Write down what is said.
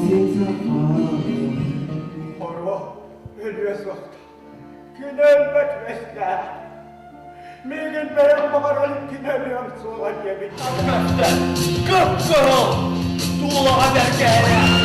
син сахалын. Хоруо өлүө суохта. Күн өлбөт үөстээх. Миигин бэйэҥ баҕаран кини өлүөм суоҕа диэбит. Кып-кыһыл, туулаҕа бэргэһэлээх.